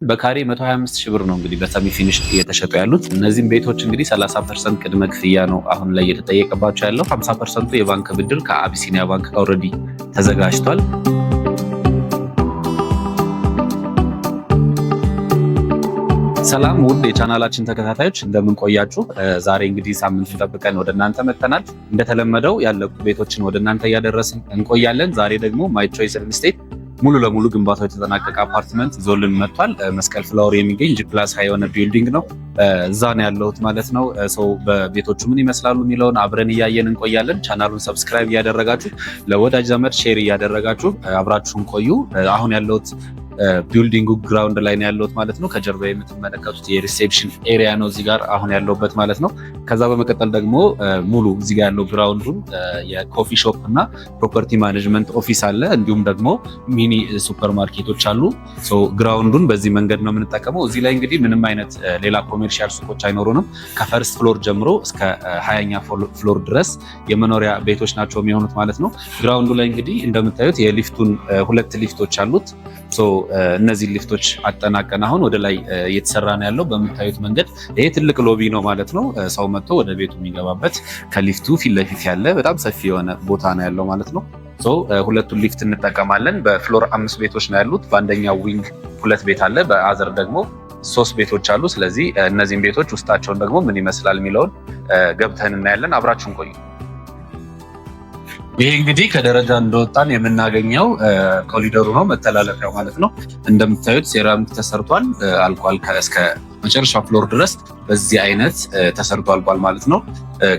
በካሬ 125 ሺህ ብር ነው እንግዲህ በ semi finish እየተሸጡ ያሉት። እነዚህም ቤቶች እንግዲህ 30% ቅድመ ክፍያ ነው አሁን ላይ እየተጠየቀባቸው ያለው። 50%ቱ የባንክ ብድር ከአቢሲኒያ ባንክ already ተዘጋጅቷል። ሰላም ውድ የቻናላችን ተከታታዮች፣ እንደምን ቆያችሁ? ዛሬ እንግዲህ ሳምንቱን ጠብቀን ወደ እናንተ መጥተናል። እንደተለመደው ያለቁ ቤቶችን ወደ እናንተ እያደረስን እንቆያለን። ዛሬ ደግሞ My Choice Real Estate ሙሉ ለሙሉ ግንባታው የተጠናቀቀ አፓርትመንት ይዞልን መጥቷል። መስቀል ፍላወር የሚገኝ G+20 የሆነ building ነው። እዛ ነው ያለሁት ማለት ነው። So በቤቶቹ ምን ይመስላሉ የሚለውን አብረን እያየን እንቆያለን። ቻናሉን subscribe እያደረጋችሁ፣ ለወዳጅ ዘመድ share እያደረጋችሁ አብራችሁን ቆዩ። አሁን ያለሁት building ኡ ground ላይ ነው ያለሁት ማለት ነው። ከጀርባ የምትመለከቱት የ reception area ነው እዚህ ጋር አሁን ያለሁበት ማለት ነው። ከዛ በመቀጠል ደግሞ ሙሉ እዚህ ጋር ያለው ground ኡን የ coffee shop እና property management office አለ። እንዲሁም ደግሞ mini ሱፐር ማርኬቶች አሉ። Ground ኡን በዚህ መንገድ ነው የምንጠቀመው። እዚህ ላይ እንግዲህ ምንም አይነት ሌላ commercial ሱቆች አይኖሩንም። ከ first floor ጀምሮ እስከ 20ኛ floor ድረስ የመኖሪያ ቤቶች ናቸው የሚሆኑት ማለት ነው። Ground ኡ ላይ እንግዲህ እንደምታዩት የሊፍቱን ሁለት ሊፍቶች አሉት። እነዚህ ሊፍቶች አጠናቀን አሁን ወደ ላይ እየተሰራ ነው ያለው በምታዩት መንገድ። ይሄ ትልቅ lobby ነው ማለት ነው። ሰው መጥቶ ወደ ቤቱ የሚገባበት ከሊፍቱ ፊት ለፊት ያለ በጣም ሰፊ የሆነ ቦታ ነው ያለው ማለት ነው። ሁለቱን ሊፍት እንጠቀማለን። በ floor አምስት ቤቶች ነው ያሉት። በአንደኛው wing ሁለት ቤት አለ፣ በ other ደግሞ ሶስት ቤቶች አሉ። ስለዚህ እነዚህን ቤቶች ውስጣቸውን ደግሞ ምን ይመስላል የሚለውን ገብተን እናያለን። አብራችሁን ቆዩ። ይሄ እንግዲህ ከደረጃ እንደወጣን የምናገኘው ኮሊደሩ ነው፣ መተላለፊያው ማለት ነው። እንደምታዩት ሴራሚክ ተሰርቷል፣ አልቋል። እስከ መጨረሻ floor ድረስ በዚህ አይነት ተሰርቶ አልቋል ማለት ነው።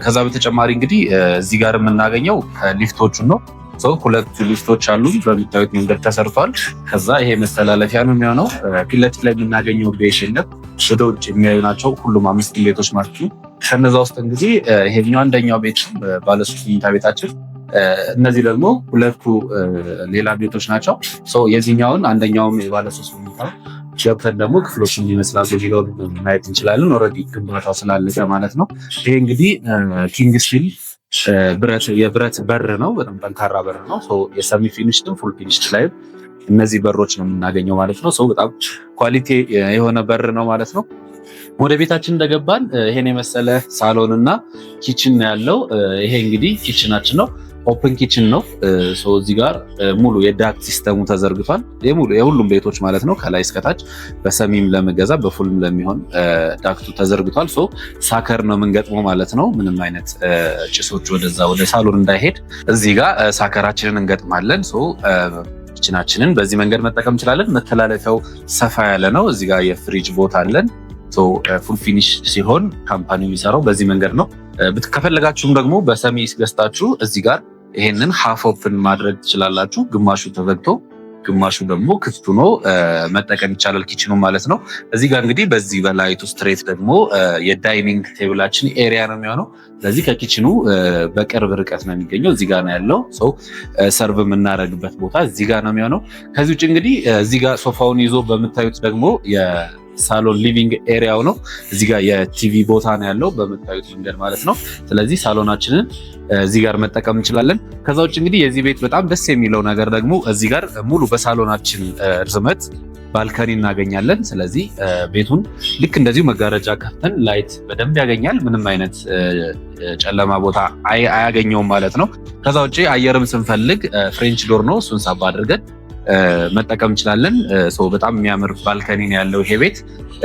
ከዛ በተጨማሪ እንግዲህ እዚህ ጋር የምናገኘው ሊፍቶቹን ነው። ሁለቱ ሊፍቶች አሉ፣ በምታዩት መንገድ ተሰርቷል። ከዛ ይሄ መተላለፊያ ነው የሚሆነው። ፊት ለፊት ላይ የምናገኘው ቤሽነት ወደ ውጭ የሚያዩ ናቸው ሁሉም አምስት ቤቶች ማለት ነው። ከነዛ ውስጥ እንግዲህ ይሄኛው አንደኛው ቤት ባለሶስት መኝታ ቤታችን፣ እነዚህ ደግሞ ሁለቱ ሌላ ቤቶች ናቸው። የዚህኛውን አንደኛውም የባለሶስት መኝታ ገብተን ደግሞ ክፍሎች ይመስላሉ የሚለውን ማየት እንችላለን። Already ግንባታው ስላለቀ ማለት ነው። ይሄ እንግዲህ king steel የብረት በር ነው። በጣም ጠንካራ በር ነው። የ semi finished ም full finished ላይ እነዚህ በሮች ነው የምናገኘው ማለት ነው። So በጣም quality የሆነ በር ነው ማለት ነው። ወደ ቤታችን እንደገባን ይሄን የመሰለ ሳሎን እና kitchen ያለው። ይሄ እንግዲህ kitchen ኣችን ነው። Open kitchen ነው። እዚህ ጋር ሙሉ የ duct system ኡ ተዘርግቷል። የሙሉ የሁሉም ቤቶች ማለት ነው። ከላይ እስከታች በ semi ም ለመገዛ በ full ም ለሚሆን duct ኡ ተዘርግቷል። So sucker ነው የምንገጥመው ማለት ነው። ምንም አይነት ጭሶች ወደዛ ወደ ሳሎን እንዳይሄድ እዚህ ጋር sucker ኣችንን እንገጥማለን። So kitchen ኣችንን በዚህ መንገድ መጠቀም እንችላለን። መተላለፊያው ሰፋ ያለ ነው። እዚህ ጋር የፍሪጅ ቦታ አለን። Full finish ሲሆን company የሚሰራው በዚህ መንገድ ነው። ከፈለጋችሁም ደግሞ በ semi ገዝታችሁ እዚህ ጋር ይሄንን half open ማድረግ ትችላላችሁ። ግማሹ ተዘግቶ ግማሹ ደግሞ ክፍት ሆኖ መጠቀም ይቻላል kitchen ኑ ማለት ነው። እዚህ ጋር እንግዲህ በዚህ በ light ኡ straight ደግሞ የ dining table ኣችን area ነው የሚሆነው። ስለዚህ ከ kitchen ኑ በቅርብ ርቀት ነው የሚገኘው። እዚህ ጋር ነው ያለው። So serve የምናደርግበት ቦታ እዚህ ጋር ነው የሚሆነው። ከዚህ ውጭ እንግዲህ እዚህ ጋር ሶፋውን ይዞ በምታዩት ደግሞ ሳሎን living area ው ነው። እዚህ ጋር የቲቪ ቦታ ነው ያለው በምታዩት መንገድ ማለት ነው። ስለዚህ ሳሎናችንን እዚህ ጋር መጠቀም እንችላለን። ከዛ ውጭ እንግዲህ የዚህ ቤት በጣም ደስ የሚለው ነገር ደግሞ እዚህ ጋር ሙሉ በሳሎናችን ርዝመት balcony እናገኛለን። ስለዚህ ቤቱን ልክ እንደዚሁ መጋረጃ ከፍተን light በደንብ ያገኛል። ምንም አይነት ጨለማ ቦታ አያገኘውም ማለት ነው። ከዛ ውጭ አየርም ስንፈልግ French door ነው፣ እሱን ሳብ አድርገን መጠቀም እንችላለን። በጣም የሚያምር balcony ነው ያለው ይሄ ቤት።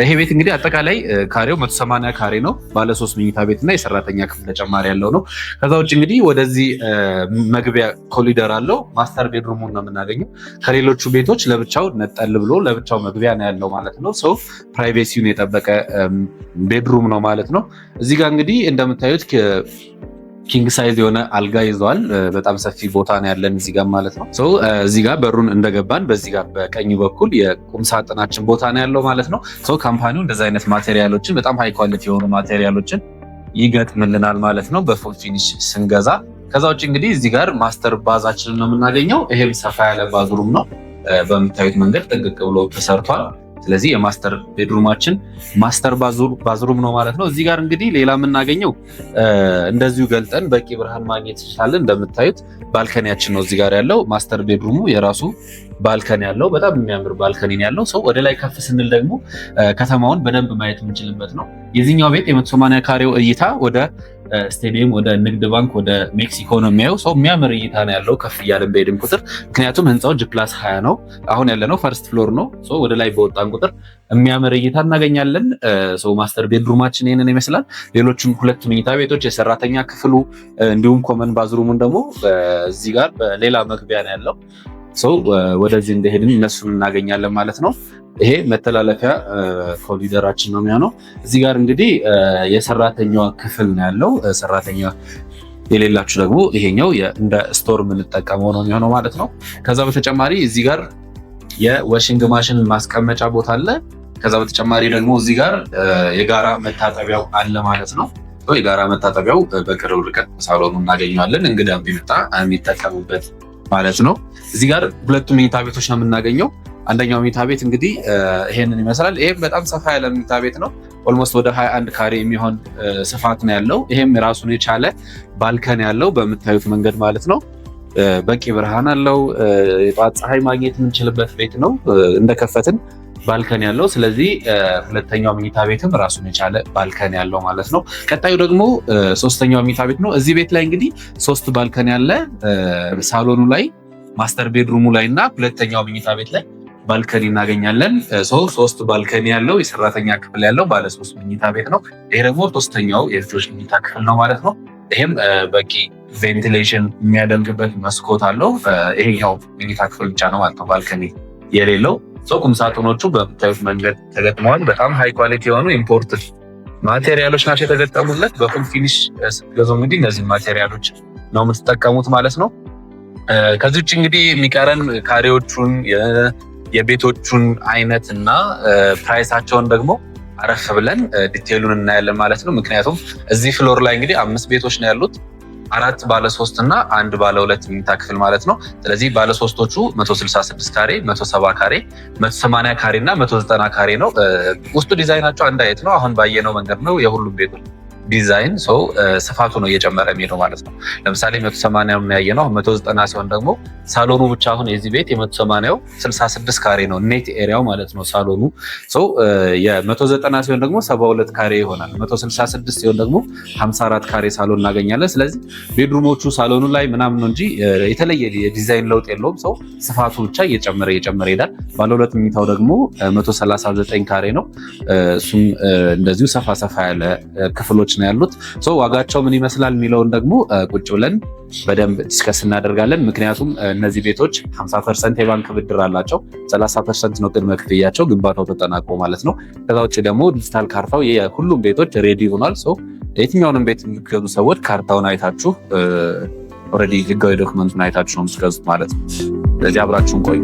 ይሄ ቤት እንግዲህ አጠቃላይ ካሬው 180 ካሬ ነው። ባለ ሶስት መኝታ ቤት እና የሰራተኛ ክፍል ተጨማሪ ያለው ነው። ከዛ ውጭ እንግዲህ ወደዚህ መግቢያ ኮሊደር አለው። Master bedroom ኡን ነው የምናገኘው። ከሌሎቹ ቤቶች ለብቻው ነጠል ብሎ ለብቻው መግቢያ ነው ያለው ማለት ነው። So privacy ውን የጠበቀ bedroom ነው ማለት ነው። እዚህ ጋር እንግዲህ እንደምታዩት king size የሆነ አልጋ ይዘዋል። በጣም ሰፊ ቦታ ነው ያለን እዚህ ጋር ማለት ነው። እዚህ ጋር በሩን እንደገባን በዚህ ጋር በቀኝ በኩል የቁም ሳጥናችን ቦታ ነው ያለው ማለት ነው። So company ው እንደዚህ አይነት material ኦችን፣ በጣም high quality የሆኑ material ኦችን ይገጥምልናል ማለት ነው በ full finish ስንገዛ። ከዛ ውጭ እንግዲህ እዚህ ጋር master bath ኣችንን ነው የምናገኘው። ይሄም ሰፋ ያለ bathroom ነው። በምታዩት መንገድ ጥንቅቅ ብሎ ተሰርቷል። ስለዚህ የ master bedroom ኣችን master bathroom ነው ማለት ነው። እዚህ ጋር እንግዲህ ሌላ የምናገኘው እንደዚሁ ገልጠን በቂ ብርሃን ማግኘት እንችላለን። እንደምታዩት balcony ያችን ነው እዚህ ጋር ያለው። Master bedroom ኡ የራሱ balcony ያለው፣ በጣም የሚያምር balcony ያለው፣ so ወደ ላይ ከፍ ስንል ደግሞ ከተማውን በደንብ ማየት የምንችልበት ነው። የዚህኛው ቤት የ180 ካሬው እይታ ወደ ስቴዲየም፣ ወደ ንግድ ባንክ፣ ወደ ሜክሲኮ ነው የሚያየው። So የሚያምር እይታ ነው ያለው ከፍ እያለን በሄድን ቁጥር፣ ምክንያቱም ህንፃው G+20 ነው። አሁን ያለነው first floor ነው። So ወደ ላይ በወጣን ቁጥር የሚያምር እይታ እናገኛለን። So master bedroom ኣችን ይህንን ይመስላል። ሌሎቹም ሁለት መኝታ ቤቶች፣ የሰራተኛ ክፍሉ እንዲሁም common bathroom ኡን ደግሞ እዚህ ጋር በሌላ መግቢያ ነው ያለው። So ወደዚህ እንደሄድን እነሱን እናገኛለን ማለት ነው። ይሄ መተላለፊያ ኮሪደራችን ነው የሚሆነው። እዚህ ጋር እንግዲህ የሰራተኛዋ ክፍል ነው ያለው። ሰራተኛ የሌላችሁ ደግሞ ይሄኛው እንደ store የምንጠቀመው ነው የሚሆነው ማለት ነው። ከዛ በተጨማሪ እዚህ ጋር የ washing machine ማስቀመጫ ቦታ አለ። ከዛ በተጨማሪ ደግሞ እዚህ ጋር የጋራ መታጠቢያው አለ ማለት ነው። የጋራ መታጠቢያው በቅርብ ርቀት ሳሎኑ እናገኘዋለን። እንግዳ ቢመጣ የሚጠቀሙበት ማለት ነው። እዚህ ጋር ሁለቱ መኝታ ቤቶች ነው የምናገኘው። አንደኛው መኝታ ቤት እንግዲህ ይሄንን ይመስላል። ይሄም በጣም ሰፋ ያለ መኝታ ቤት ነው። Almost ወደ 21 ካሬ የሚሆን ስፋት ነው ያለው። ይሄም ራሱን የቻለ balcony ያለው በምታዩት መንገድ ማለት ነው። በቂ ብርሃን አለው። የጠዋት ፀሐይ ማግኘት የምንችልበት ቤት ነው። እንደከፈትን balcony ያለው። ስለዚህ ሁለተኛው መኝታ ቤትም ራሱን የቻለ balcony ያለው ማለት ነው። ቀጣዩ ደግሞ ሶስተኛው መኝታ ቤት ነው። እዚህ ቤት ላይ እንግዲህ ሶስት balcony ያለ፣ ሳሎኑ ላይ፣ master bedroom ኡ ላይ እና ሁለተኛው መኝታ ቤት ላይ balcony እናገኛለን። ሶስት balcony ያለው፣ የሰራተኛ ክፍል ያለው ባለ ሶስት መኝታ ቤት ነው። ይሄ ደግሞ ሶስተኛው የልጆች መኝታ ክፍል ነው ማለት ነው። ይሄም በቂ ventilation የሚያደርግበት መስኮት አለው። ይሄኛው መኝታ ክፍል ብቻ ነው ማለት ነው balcony የሌለው። So ቁም ሳጥኖቹ በምታዩት መንገድ ተገጥመዋል። በጣም high quality የሆኑ imported material ኦች ናቸው የተገጠሙለት። በ full finish ስትገዙ እንግዲህ እነዚህ material ኦች ነው የምትጠቀሙት ማለት ነው። ከዚህ ውጭ እንግዲህ የሚቀረን ካሬዎቹን፣ የቤቶቹን አይነት እና price ኣቸውን ደግሞ አረፍ ብለን detail ኡን እናያለን ማለት ነው። ምክንያቱም እዚህ floor ላይ እንግዲህ አምስት ቤቶች ነው ያሉት፣ አራት ባለ ሶስት እና አንድ ባለ ሁለት መኝታ ክፍል ማለት ነው። ስለዚህ ባለ ሶስቶቹ 166 ካሬ፣ 170 ካሬ፣ 180 ካሬ እና 190 ካሬ ነው። ውስጡ ዲዛይናቸው አንድ አይነት ነው። አሁን ባየነው መንገድ ነው የሁሉም ቤቶች ዲዛይን፣ so ስፋቱ ነው እየጨመረ የሚሄደው ማለት ነው። ለምሳሌ 180 ያየነው 190 ሲሆን ደግሞ ሳሎኑ ብቻ አሁን የዚህ ቤት የ180ው 66 ካሬ ነው net area ው ማለት ነው ሳሎኑ። So የ190 ሲሆን ደግሞ 72 ካሬ ይሆናል። 166 ሲሆን ደግሞ 54 ካሬ ሳሎን እናገኛለን። ስለዚህ bedroom ኦቹ ሳሎኑ ላይ ምናምን ነው እንጂ የተለየ የዲዛይን ለውጥ የለውም። So ስፋቱ ብቻ እየጨመረ እየጨመረ ይሄዳል። ባለ ሁለት መኝታው ደግሞ 139 ካሬ ነው። እሱም እንደዚሁ ሰፋ ሰፋ ያለ ክፍሎች ነው ያሉት። So ዋጋቸው ምን ይመስላል የሚለውን ደግሞ ቁጭ ብለን በደንብ discuss እናደርጋለን። ምክንያቱም እነዚህ ቤቶች 50% የባንክ ብድር አላቸው። 30% ነው ቅድመ ክፍያቸው ግንባታው ተጠናቆ ማለት ነው። ከዛ ውጭ ደግሞ ዲጂታል ካርታው የሁሉም ቤቶች ready ሆኗል። So የትኛውንም ቤት የምትገዙ ሰዎች ካርታውን አይታችሁ፣ already ህጋዊ document ኡን አይታችሁ ነው የምትገዙት ማለት ነው። ስለዚህ አብራችሁን ቆዩ።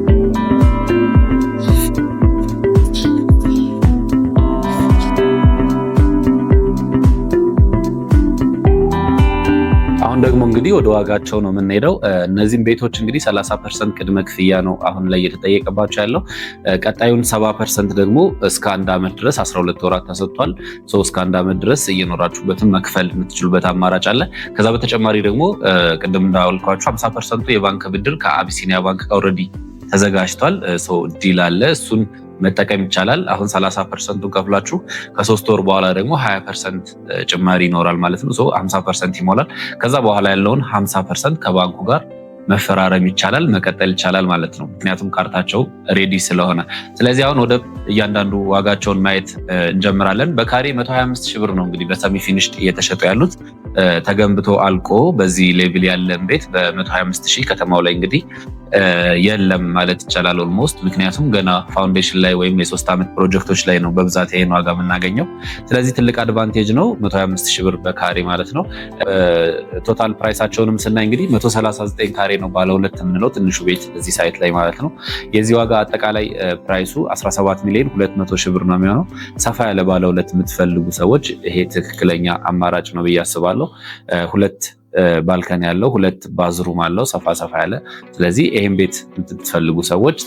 አሁን ደግሞ እንግዲህ ወደ ዋጋቸው ነው የምንሄደው። እነዚህም ቤቶች እንግዲህ 30% ቅድመ ክፍያ ነው አሁን ላይ እየተጠየቀባቸው ያለው። ቀጣዩን 70% ደግሞ እስከ አንድ ዓመት ድረስ፣ 12 ወራት ተሰጥቷል። እስከ አንድ ዓመት ድረስ እየኖራችሁበትን መክፈል የምትችሉበት አማራጭ አለ። ከዛ በተጨማሪ ደግሞ ቅድም እንዳልኳችሁ 50% ኡ የባንክ ብድር ከአቢሲኒያ ባንክ already ተዘጋጅቷል። Deal አለ፣ እሱን መጠቀም ይቻላል። አሁን 30% ኡን ከፍላችሁ ከ3 ወር በኋላ ደግሞ 20% ጭማሪ ይኖራል ማለት ነው። 50% ይሞላል። ከዛ በኋላ ያለውን 50% ከባንኩ ጋር መፈራረም ይቻላል፣ መቀጠል ይቻላል ማለት ነው። ምክንያቱም ካርታቸው ready ስለሆነ። ስለዚህ አሁን ወደ እያንዳንዱ ዋጋቸውን ማየት እንጀምራለን። በካሬ 125 ሺህ ብር ነው እንግዲህ በ semi finished እየተሸጡ ያሉት። ተገንብቶ አልቆ በዚህ level ያለን ቤት በ125 ሺህ ከተማው ላይ እንግዲህ የለም ማለት ይቻላል almost። ምክንያቱም ገና foundation ላይ ወይም የ3 ዓመት ፕሮጀክቶች ላይ ነው በብዛት ይሄን ዋጋ የምናገኘው። ስለዚህ ትልቅ advantage ነው 125 ሺህ ብር በካሬ ማለት ነው። Total price ኣቸውንም ስናይ እንግዲህ 139 ካሬ ነው ባለ ሁለት የምንለው ትንሹ ቤት እዚህ site ላይ ማለት ነው። የዚህ ዋጋ አጠቃላይ price ኡ 17 ሚሊዮን 200 ሺህ ብር ነው የሚሆነው። ሰፋ ያለ ባለ ሁለት የምትፈልጉ ሰዎች ይሄ ትክክለኛ አማራጭ ነው ብዬ አስባለሁ። ሁለት balcony ያለው፣ ሁለት bathroom አለው ሰፋ ሰፋ ያለ። ስለዚህ ይሄን ቤት የምትፈልጉ ሰዎች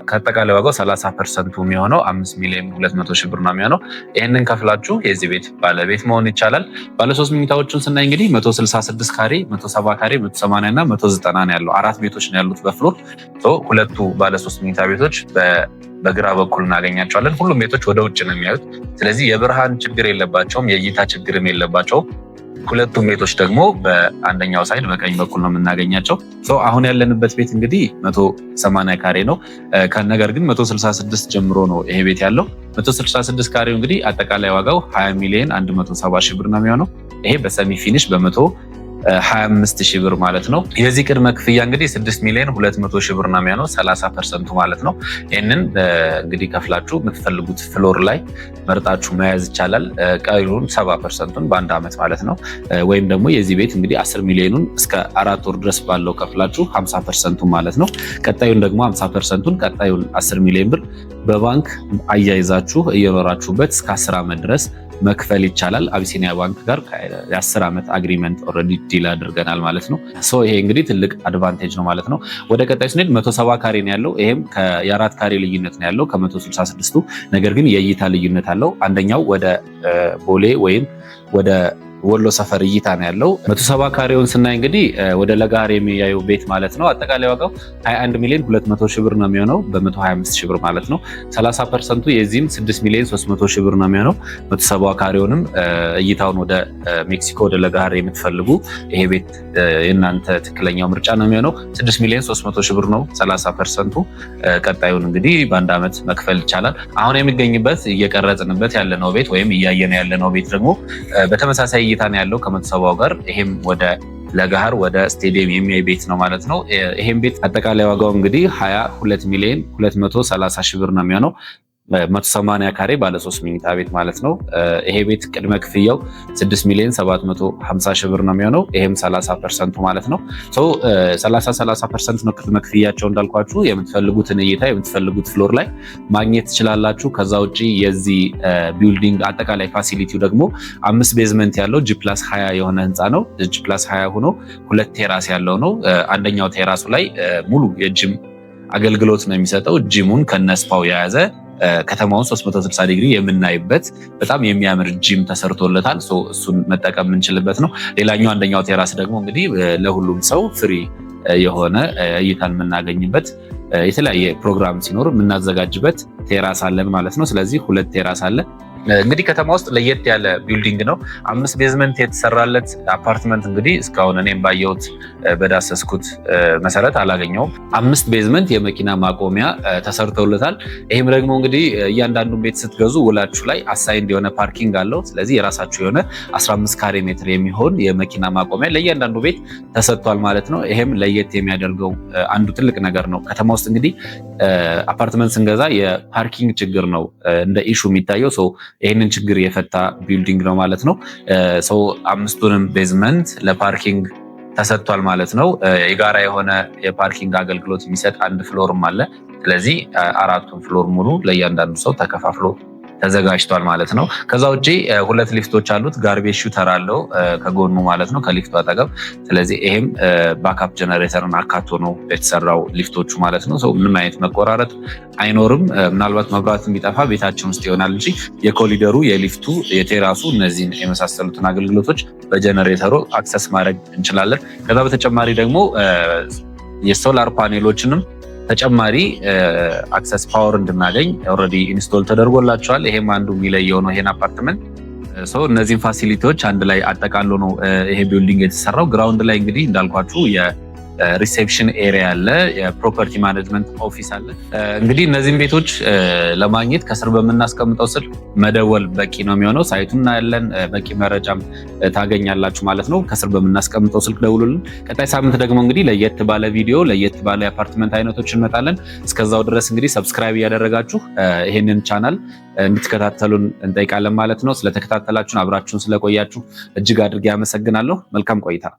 ከአጠቃላይ ዋጋው 30% ኡ የሚሆነው 5 ሚሊዮን 200 ሺህ ብር ነው የሚሆነው። ይህንን ከፍላችሁ የዚህ ቤት ባለቤት መሆን ይቻላል። ባለ 3 መኝታዎቹን ስናይ እንግዲህ 166 ካሬ፣ 170 ካሬ፣ 180 እና 190 ነው ያለው። አራት ቤቶች ነው ያሉት በ floor። ሁለቱ ባለ 3 መኝታ ቤቶች በግራ በኩል እናገኛቸዋለን። ሁሉም ቤቶች ወደ ውጭ ነው የሚያዩት። ስለዚህ የብርሃን ችግር የለባቸውም፣ የእይታ ችግርም የለባቸውም። ሁለቱም ቤቶች ደግሞ በአንደኛው side በቀኝ በኩል ነው የምናገኛቸው። አሁን ያለንበት ቤት እንግዲህ 180 ካሬ ነው። ነገር ግን 166 ጀምሮ ነው ይሄ ቤት ያለው። 166 ካሬው እንግዲህ አጠቃላይ ዋጋው 20 ሚሊዮን 170 ሺህ ብር ነው የሚሆነው። ይሄ በ semi finish በ125 ሺህ ብር ማለት ነው። የዚህ ቅድመ ክፍያ እንግዲህ 6 ሚሊዮን 200 ሺህ ብር ነው የሚሆነው፣ 30% ኡ ማለት ነው። ይህንን እንግዲህ ከፍላችሁ የምትፈልጉት floor ላይ መርጣችሁ መያዝ ይቻላል። ቀሪውን 70% ኡን በአንድ ዓመት ማለት ነው። ወይም ደግሞ የዚህ ቤት እንግዲህ 10 ሚሊዮኑን እስከ 4 ወር ድረስ ባለው ከፍላችሁ 50% ኡ ማለት ነው። ቀጣዩን ደግሞ 50% ኡን፣ ቀጣዩን 10 ሚሊዮን ብር በባንክ አያይዛችሁ እየኖራችሁበት እስከ 10 ዓመት ድረስ መክፈል ይቻላል። አቢሲኒያ ባንክ ጋር የ10 ዓመት agreement already deal አድርገናል ማለት ነው። So ይሄ እንግዲህ ትልቅ advantage ነው ማለት ነው። ወደ ቀጣይ ስንሄድ 170 ካሬ ነው ያለው። ይሄም የ4 ካሬ ልዩነት ነው ያለው ከ166ቱ፣ ነገር ግን የእይታ ልዩነት አለው። አንደኛው ወደ ቦሌ ወይም ወደ ወሎ ሰፈር እይታ ነው ያለው። 170 ካሬውን ስናይ እንግዲህ ወደ ለገሃር የሚያየው ቤት ማለት ነው። አጠቃላይ ዋጋው 21 ሚሊዮን 200 ሺህ ብር ነው የሚሆነው፣ በ125 ሺህ ብር ማለት ነው። 30% ኡ የዚህም 6 ሚሊዮን 300 ሺህ ብር ነው የሚሆነው። 170 ካሬውንም እይታውን ወደ ሜክሲኮ ወደ ለገሃር የምትፈልጉ ይሄ ቤት የእናንተ ትክክለኛው ምርጫ ነው የሚሆነው። 6 ሚሊዮን 300 ሺህ ብር ነው 30% ኡ። ቀጣዩን እንግዲህ በአንድ ዓመት መክፈል ይቻላል። አሁን የሚገኝበት፣ እየቀረጽንበት ያለነው ቤት ወይም እያየነው ያለነው ቤት ደግሞ በተመሳሳይ እይታ ነው ያለው ከ170ው ጋር። ይሄም ወደ ለገሃር ወደ ስቴዲየም የሚያይ ቤት ነው ማለት ነው። ይሄም ቤት አጠቃላይ ዋጋው እንግዲህ 22 ሚሊዮን 230 ሺህ ብር ነው የሚሆነው። 180 ካሬ ባለ 3 መኝታ ቤት ማለት ነው። ይሄ ቤት ቅድመ ክፍያው 6 ሚሊዮን 750 ሺህ ብር ነው የሚሆነው። ይሄም 30% ኡ ማለት ነው። So 30 30% ነው ቅድመ ክፍያቸው። እንዳልኳችሁ የምትፈልጉትን እይታ የምትፈልጉት floor ላይ ማግኘት ትችላላችሁ። ከዛ ውጪ የዚህ building አጠቃላይ facility ው ደግሞ አምስት basement ያለው G+20 የሆነ ህንፃ ነው። G+20 ሆኖ ሁለት terrace ያለው ነው። አንደኛው terrace ኡ ላይ ሙሉ የጂም አገልግሎት ነው የሚሰጠው። ጂሙን ከነ spa ው የያዘ፣ ከተማውን 360 ዲግሪ የምናይበት በጣም የሚያምር ጂም ተሰርቶለታል። እሱን መጠቀም የምንችልበት ነው። ሌላኛው አንደኛው terrace ደግሞ እንግዲህ ለሁሉም ሰው free የሆነ እይታን የምናገኝበት፣ የተለያየ ፕሮግራም ሲኖር የምናዘጋጅበት terrace አለን ማለት ነው። ስለዚህ ሁለት terrace አለ። እንግዲህ ከተማ ውስጥ ለየት ያለ building ነው። አምስት basement የተሰራለት አፓርትመንት እንግዲህ እስካሁን እኔም ባየሁት በዳሰስኩት መሰረት አላገኘውም። አምስት basement የመኪና ማቆሚያ ተሰርተውለታል። ይህም ደግሞ እንግዲህ እያንዳንዱን ቤት ስትገዙ ውላችሁ ላይ assigned የሆነ parking አለው። ስለዚህ የራሳችሁ የሆነ 15 ካሬ ሜትር የሚሆን የመኪና ማቆሚያ ለእያንዳንዱ ቤት ተሰጥቷል ማለት ነው። ይሄም ለየት የሚያደርገው አንዱ ትልቅ ነገር ነው። ከተማ ውስጥ እንግዲህ አፓርትመንት ስንገዛ የ parking ችግር ነው እንደ issue የሚታየው። ይህንን ችግር የፈታ building ነው ማለት ነው። So አምስቱንም basement ለ parking ተሰጥቷል ማለት ነው። የጋራ የሆነ የ parking አገልግሎት የሚሰጥ አንድ floor ም አለ። ስለዚህ አራቱን floor ሙሉ ለእያንዳንዱ ሰው ተከፋፍሎ ተዘጋጅቷል ማለት ነው። ከዛ ውጭ ሁለት ሊፍቶች አሉት። Garbage shooter አለው ከጎኑ ማለት ነው፣ ከሊፍቱ አጠገብ። ስለዚህ ይሄም backup generator ን አካቶ ነው የተሰራው ሊፍቶቹ ማለት ነው። So ምንም አይነት መቆራረጥ አይኖርም። ምናልባት መብራት ቢጠፋ ቤታችን ውስጥ ይሆናል እንጂ የኮሊደሩ፣ የሊፍቱ፣ የ terrace ኡ እነዚህን የመሳሰሉትን አገልግሎቶች በ generator ኡ access ማድረግ እንችላለን። ከዛ በተጨማሪ ደግሞ የ solar panel ኦችንም ተጨማሪ access power እንድናገኝ already install ተደርጎላቸዋል። ይሄም አንዱ የሚለየው ነው ይሄን አፓርትመንት። So እነዚህን facility ዎች አንድ ላይ አጠቃሎ ነው ይሄ building የተሰራው። Ground ላይ እንግዲህ እንዳልኳችሁ የ reception area አለ፣ የ property management office አለ። እንግዲህ እነዚህን ቤቶች ለማግኘት ከስር በምናስቀምጠው ስልክ መደወል በቂ ነው የሚሆነው። Site ኡን እናያለን፣ በቂ መረጃም ታገኛላችሁ ማለት ነው። ከስር በምናስቀምጠው ስልክ ደውሉልን። ቀጣይ ሳምንት ደግሞ እንግዲህ ለየት ባለ ቪዲዮ፣ ለየት ባለ የአፓርትመንት አይነቶች እንመጣለን። እስከዛው ድረስ እንግዲህ subscribe እያደረጋችሁ ይሄንን ቻናል እንድትከታተሉን እንጠይቃለን ማለት ነው። ስለተከታተላችሁን፣ አብራችሁን ስለቆያችሁ እጅግ አድርጌ አመሰግናለሁ። መልካም ቆይታ።